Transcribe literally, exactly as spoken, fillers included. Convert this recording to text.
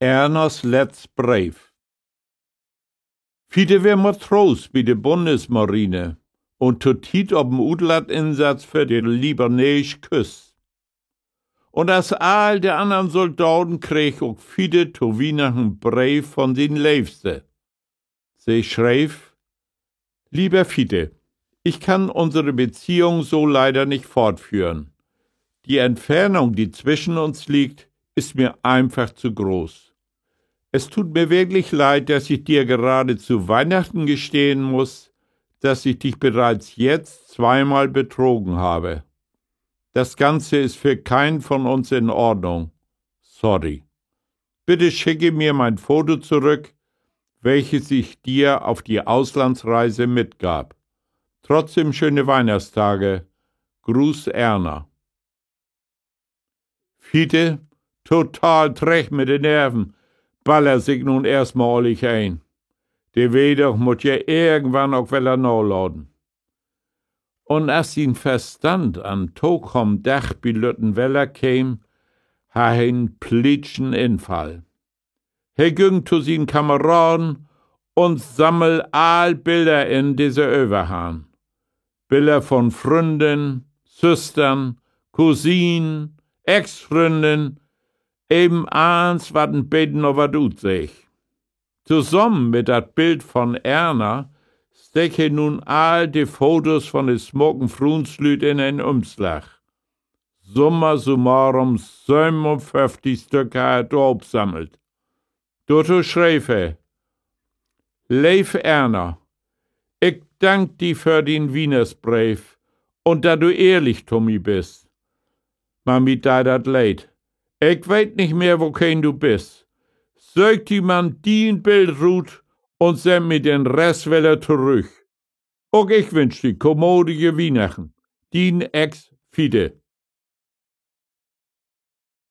Erners letzt Breef. Fiete weer Matroos bi de Bundesmarine un to Tiet op en Utlandsinsatz för de libaneesch Küst. Un as all de annern Soldaten kreeg ok Fiete to Wiehnachten en Breef von sien Leevste. Se schreev: Lieber Fiete, ich kann unsere Beziehung so leider nicht fortführen. Die Entfernung, die zwischen uns liegt, ist mir einfach zu groß. Es tut mir wirklich leid, dass ich dir gerade zu Weihnachten gestehen muss, dass ich dich bereits jetzt zweimal betrogen habe. Das Ganze ist für keinen von uns in Ordnung. Sorry. Bitte schicke mir mein Foto zurück, welches ich dir auf die Auslandsreise mitgab. Trotzdem schöne Weihnachtstage. Gruß, Erna. Fiete, total trecht mit de Nerven, baller sik nu eerstmal ollig een. De Weedag mutt ja irgendwann ok weller nalaten. Un as sien Verstand an tokamen Dag bilütten weller keem, harr he en plietschen Infall. He güng to sien Kameraden un sammel all Biller in, de se över harrn. Biller von Fründin, Süstern, Cousinen, Ex-Fründin, even allens, wat en beten na wat utseeg. Tosamen mit dat Bild von Erna steek he nu all de Fotos von de smucken Fruenslüüd in en Ümslag. Summa summarum sövenunföfftig Stück harr he tohoopsammelt. Dorto schreev he: Leev Erna, ik dank di för dien Wiehnachtsbreev un dat du ehrlich to mi büst. Man mi deit dat leed. Ik weet nich mehr, wokeen du büst. Söök di man dien Bild rut un send mi den Rest weller torüch. Ok ik wünsch di kommodige Wiehnachten. Dien Ex Fiete.